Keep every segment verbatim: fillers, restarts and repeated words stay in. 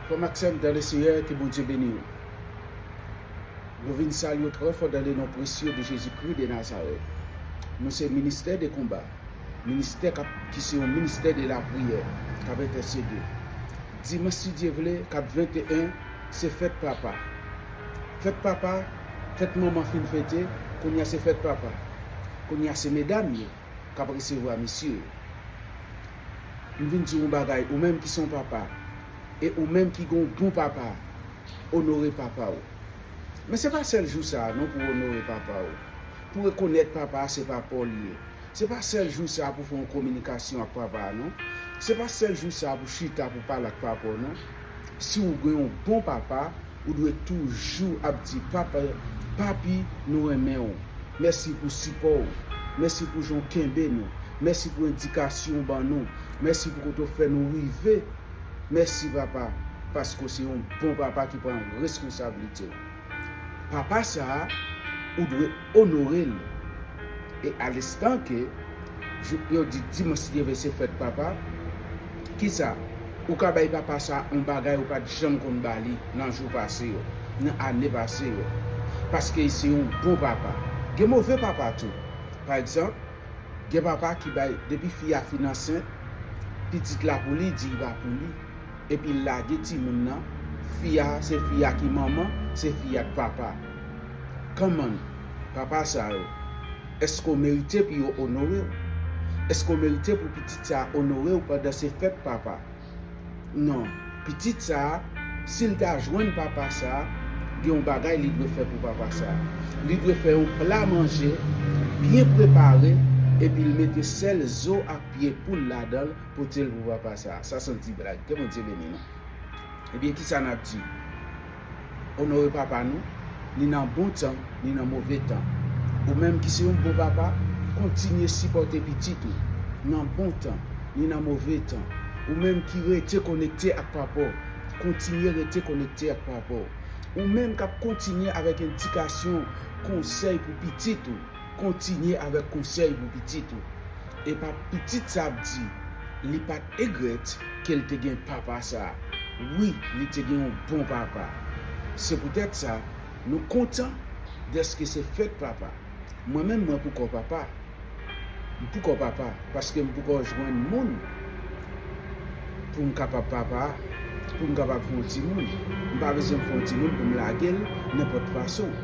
Frè m ak sè m dans le Seigneur, ke Bondye beni w. Nou vin salye w trè fò dans le nom précieux de Jésus-Christ de Nazareth. Nou se ministè de konba, ministè k ap, ki se yon ministè de lapriyè, k ap entèsede. Dimanch, si Dye vle, k ap venteyen, se fèt papa. Fèt papa, fèt manman fin fete, kounye a se fèt papa. Kounye a se medam yo k ap resevwa mesye yo. M vin di w yon bagay, ou menm ki se yon papa, e ou menm ki gen yon bon papa, onore papa w. Men se pa sèl jou sa a non pou w onore papa w. Pou rekonèt papa a se papa w li ye. Se pa sèl jou sa a pou fè yon kominikasyon ak papa a non. Se pa sèl jou sa a pou chita pou pale ak papa w non. Si w gen yon bon papa, ou dwe toujou ap di, "Papa, papi, nou renmen w. Mèsi pou sipò w. Mèsi pou jan w kenbe nou. Mèsi pou endikasyon w ban nou. Mèsi pou kote w fè nou rive. Mèsi, papa, paske w se yon bon papa ki pran responsablite w." Papa sa a, ou dwe onore l. E alestan ke jou, yo di dimanch, si Dye vle, se fèt papa, kisa? Ou ka bay papa sa a yon bagay ou pa t janm konn ba li nan jou pase yo, nan ane pase yo. Paske se yon bon papa. Gen move papa tou. Pa egzanp, gen papa ki bay, depi fi a fin ansent, pitit la pou li, di l pa pou li. Epi l lage timoun nan. Fi a, se fi a ki manman, se fi a k papa. Kòman papa sa yo? Èske w merite pou yo onore w? Èske w merite pou pitit sa a onore w pandan se fèt papa? Non. Pitit sa a, si l ta jwenn papa sa a, gen yon bagay li dwe fè pou papa sa a. Li dwe fè yon pla manje byen prepare, epi l mete sèl zo ak pye poul ladan l, pote l pou papa sa a. Sa se yon ti blag. Ke Bondye beni nou. Ebyen, kisa n ap di? Onore papa nou, ni nan bon tan, ni nan move tan. Ou menm ki se yon bon papa, kontinye sipòte pitit ou nan bon tan, ni nan move tan. Ou menm ki rete konekte ak papa w, kontinye rete konekte ak papa w. Ou menm k ap kontinye avèk endikasyon, konsèy pou pitit ou, kontinye avèk konsèy pou pitit ou. E pa pitit sa ap di, li pa t egrèt ke l te gen papa sa a. Wi, li te gen yon bon papa. Se poutèt sa, nou kontan dèske se fèt papa. Mwen menm, mwen poko papa. M poko papa, paske m poko jwenn moun pou m kapab papa, pou m kapab fè yon timoun. M pa bezwen m fè yon timoun pou m lage l nenpòt fason.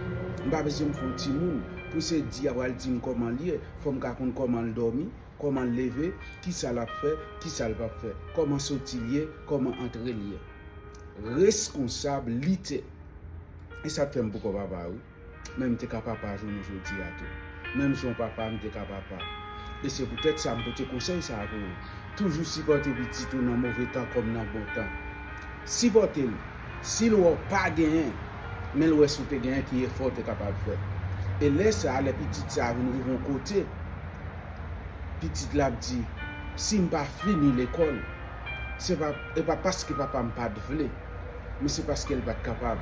M pa bezwen m fè yon timoun pou se di a pral di m kòman l ye. Fò m ka konn kòman l dòmi, kòman l leve, kisa l ap fè, kisa l p ap fè, kòman soti l ye, kòman antre l ye. Reskonsablite. E sa k fè m poko papa, wi. Men m te ka papa jounen jodi a tou. Menm jan w papa, m te ka papa. E se poutèt sa m pote konsèy sa a pou ou. Toujou sipòte pitit ou nan move tan kòm nan bon tan. Sipòte l. Si l wè w pa genyen, men l wè si w te genyen ki efò w te kapab fè. E lè sa a, lè pitit sa a vin rive yon kote, pitit la ap di, "Si m pa fini lekòl, se pa, e pa paske papa m pa t vle, men se paske l pa t kapab."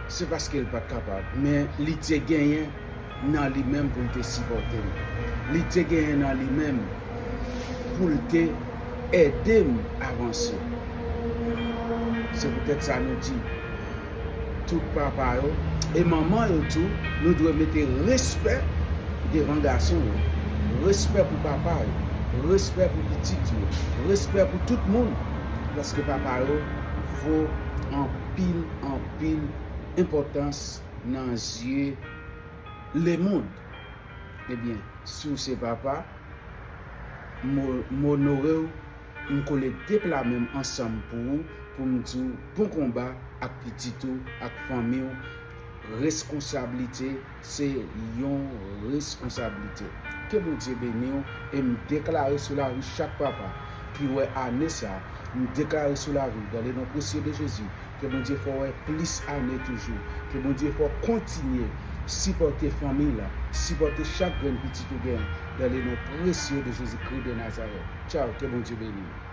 Se paske l pa t kapab, men li te genyen nan li menm pou l te sipòte m. Li te genyen nan li menm pou l te ede m avanse. Se poutèt sa nou di, tout papa yo, e manman yo tou, nou dwe mete respè devan gason yo. Respè pou papa yo, respè pou pitit yo, respè pou tout moun, paske papa yo vo anpil, anpil enpòtans nan zye lemonn. Ebyen, si w se papa, m o-, m onore w, m kole de pla men m ansanm pou ou, pou m di w bon konba ak pitit ou, ak fanmi w. Reskonsablite se yon reskonsablite. Ke Bondye beni w, e m deklare sou lavi chak papa ki wè ane sa, m deklare sou lavi w, dans le nom précieux de Jésus, ke Bondye fè w wè plis ane toujou. Ke Bondye fè w kontinye sipòte fanmi la, sipòte chak grenn pitit ou genyen, dans le nom précieux de Jésus-Christ de Nazareth. Tchaw, ke Bondye beni w.